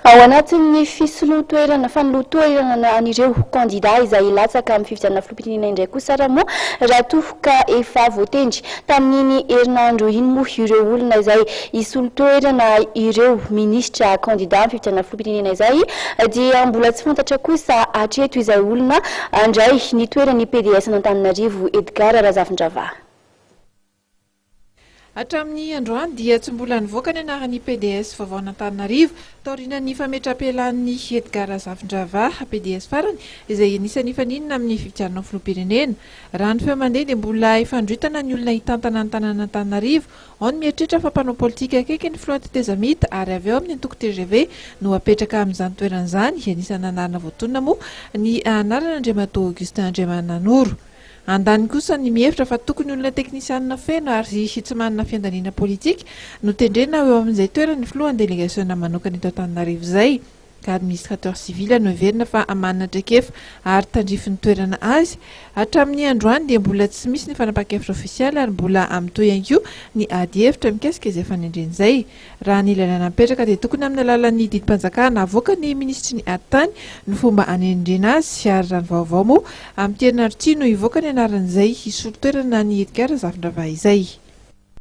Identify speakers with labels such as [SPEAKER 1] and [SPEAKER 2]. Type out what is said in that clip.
[SPEAKER 1] Ao anatin'ny fisoloan-toerana, fanoloan-toerana an'ireo kandida izay hilatsaka amin'ny fifidianana filoham-pirenena indray kosa ary moa raha toa ka efa voatendry tamin'iny herinandro iny moa ireo olona izay hisolo toerana ireo minisitra kandida amin'ny fifidianana filoham-pirenena izay dia mbola tsy fantatra kosa hatreto izay olona handray ny toeran'ny PDS an'Antananarivo Edgard Razafindravaha.
[SPEAKER 2] Hatramin'ny androany dia tsy mbola nivoaka ny anaran'ny pds vaovaon'Antananarivo taorian'ny fametram-pialan'i Edgard Razafindravaha, pds farany, izay anisan'ny nifaninana amin'ny fifidianana ho filoham-pirenena. Raha ny feo mandeha dia mbola ifandroritana ny olona hitantana ny tanànan'Antananarivo. Ao ny mieritreritra fa mpanao politika akaiky ny filoha tetezamita ary avy ao amin'ny antoko tgv no hapetraka amin'izany toerana izany. Anisan'ny anarana voatonona moa ny anaran'Andriamatoa Augustin Andriamananoro. Andaniny kosa ny mihevitra fa tokony olona teknisianina feno ary tsy manana fiandaniana politika no tendrena ho eo amin'izay toeran'ny filohan'ny delegasiona manokana eto Antananarivo izay ka administrateur civil no heverina fa manana traikefa ary tandrifin'ny toerana azy. Hatramin'ny androany dia mbola tsy misy ny fanapahan-kevitra ofisialy ary mbola mitohy ihany koa ny ady hevitra mikasika izay fanendrena izay. Raha ny lalàna mipetraka dia tokony amin'ny alalan'ny didim-panjakana avoakan'ny minisitry ny atitany no fomba hanendrena azy ary raha ny vaovao moa amin'ity herinandro ity no hivoaka ny anaran'izay hisolo toerana an'i Edgard Razafindravahy izay.